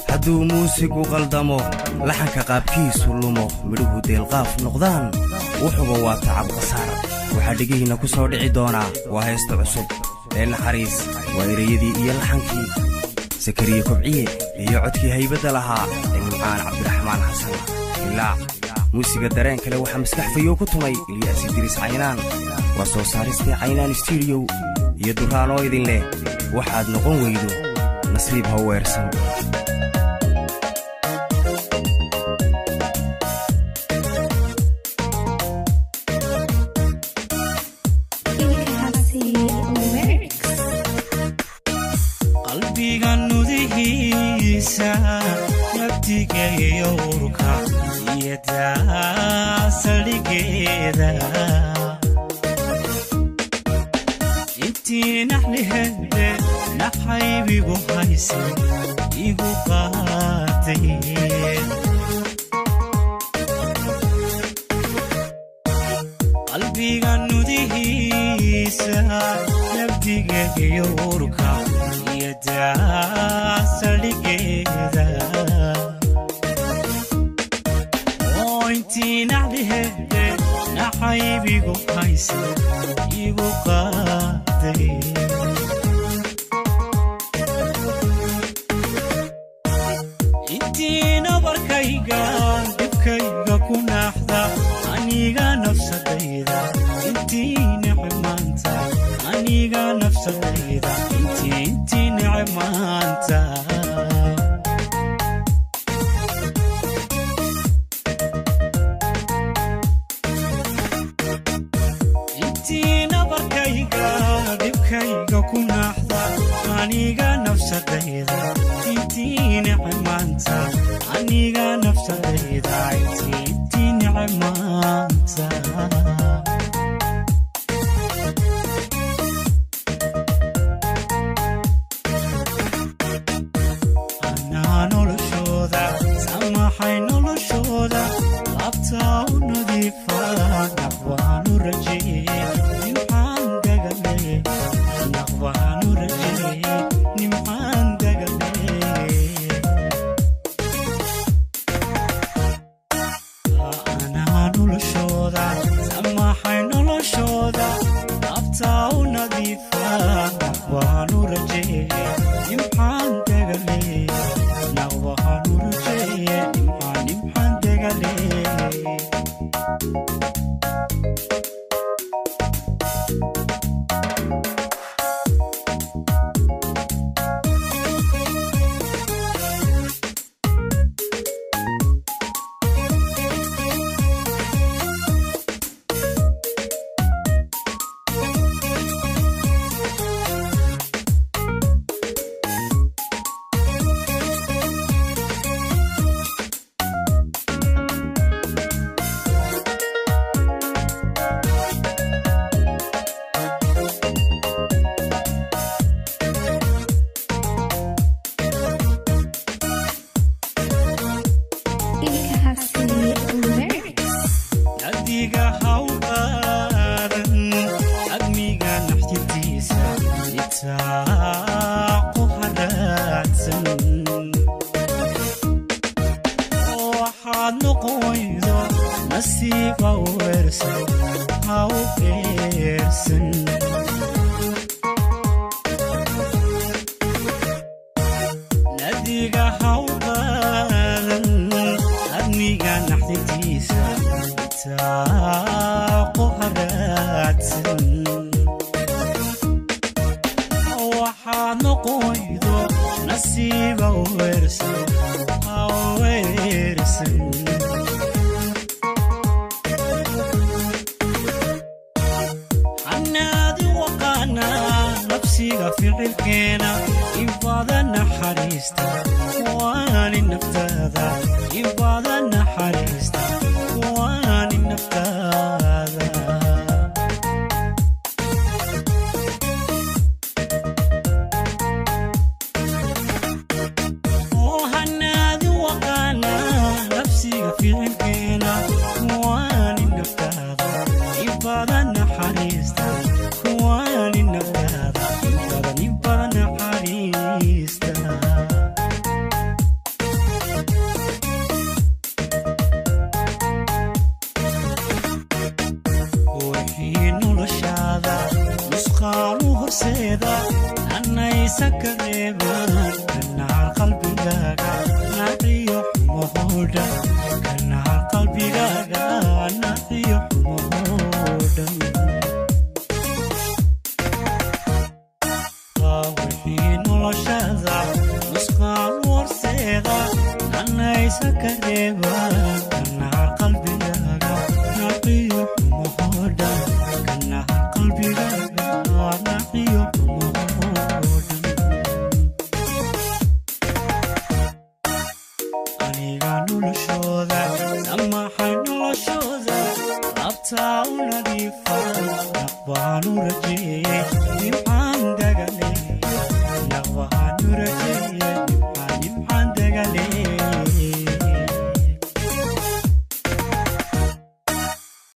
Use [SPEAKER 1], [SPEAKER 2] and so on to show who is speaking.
[SPEAKER 1] Hadduu muusigu qaldamo, laxanka qaabkiisu lumo, midhuhu deelqaaf noqdaan, wuxuba waa tacab khasaar. Waxaa dhegihiinna ku soo dhici doonaa waa heesta cusub ee Naxariis. Waa ereyadii iyo laxankii Sakariye Kobciye iyo codkii haybadda lahaa ee Nimcaan Cabdiraxmaan Xasan Hilaac. Muusiga dareen kale waxaa maskax fayow ku tumay Ilyaas Idriis Caynaan. Waa soo saaristii Caynaan Stuudiyow iyo Duraanoo idin leh: waxaad noqon weydo nasiib ha weersan.
[SPEAKER 2] Qalbiga nudihiisa, nabdigayo urka iyo daasaligeeda, intii naxlihede naxaybigu hayse igu qaatay. Qalbiga nudihiisa, nabdigayo urka iyo daasaligeeda, oo intii naxlihede naxaybigu hayse igu qaaday. Intii nabarkayga dhibkayga ku naaxda aniga nafsadayda, intii nicmaanta aniga nafsadayda, intii nicmaanta. Intii nabarkayga dhibkayga ku naaxda aniga nafsadayda, intii nicmaanta aniga nafsadayda, intii nicmaanta. Anaa noloshooda samaxay, noloshooda laabtaa u nadiifa, naqbaanu rajeeye nimcaan dagale, naqbaanu rajeeye nimcaan dagale. Anaa noloshooda samaxay, noloshooda laabtaa u nadiifa, naqbaanu rajeeye nimcaan dagale, naqbaanu rajeeye nimcaan dagale. Nadiga ha u qaadan admiga naxdintiisa itaaqu haraadsan. Waxaad noqon weydo nasiiba weersan ha u beersan. Nadiga ha u qaadan admiga naxdintiisa itaaqu haraadsan. Waxaad noqon weydo nasiiba weersan ha weersan. Hanaadi waqaana nafsiga ficilkeena ibada naxariista waani naftaada, ibada naxariista waani naftaada. Oo hanaadi waqaana nafsiga ficilkeena waani naftaada, ibada naxariista kuwaani naftaada, ibada naxariista. Horseeda anaysa ka reeban kanaar qalbigaaga naciyo xumahoodhan, kanaar qalbigaaga naciyo xumahoodhan. Waa wixii noloshada nusqaan horseeda anaysa ka reeban kanaar qalbigaaga naciyo xumahoodhan, kanaar qalbigaaga naciyo xumahoodhan. Aniga noloshooda samaxay, noloshooda labtaa u nadiifa, naqbaanu rajeeyey nimcaan dagale, naqbaanu rajeeyey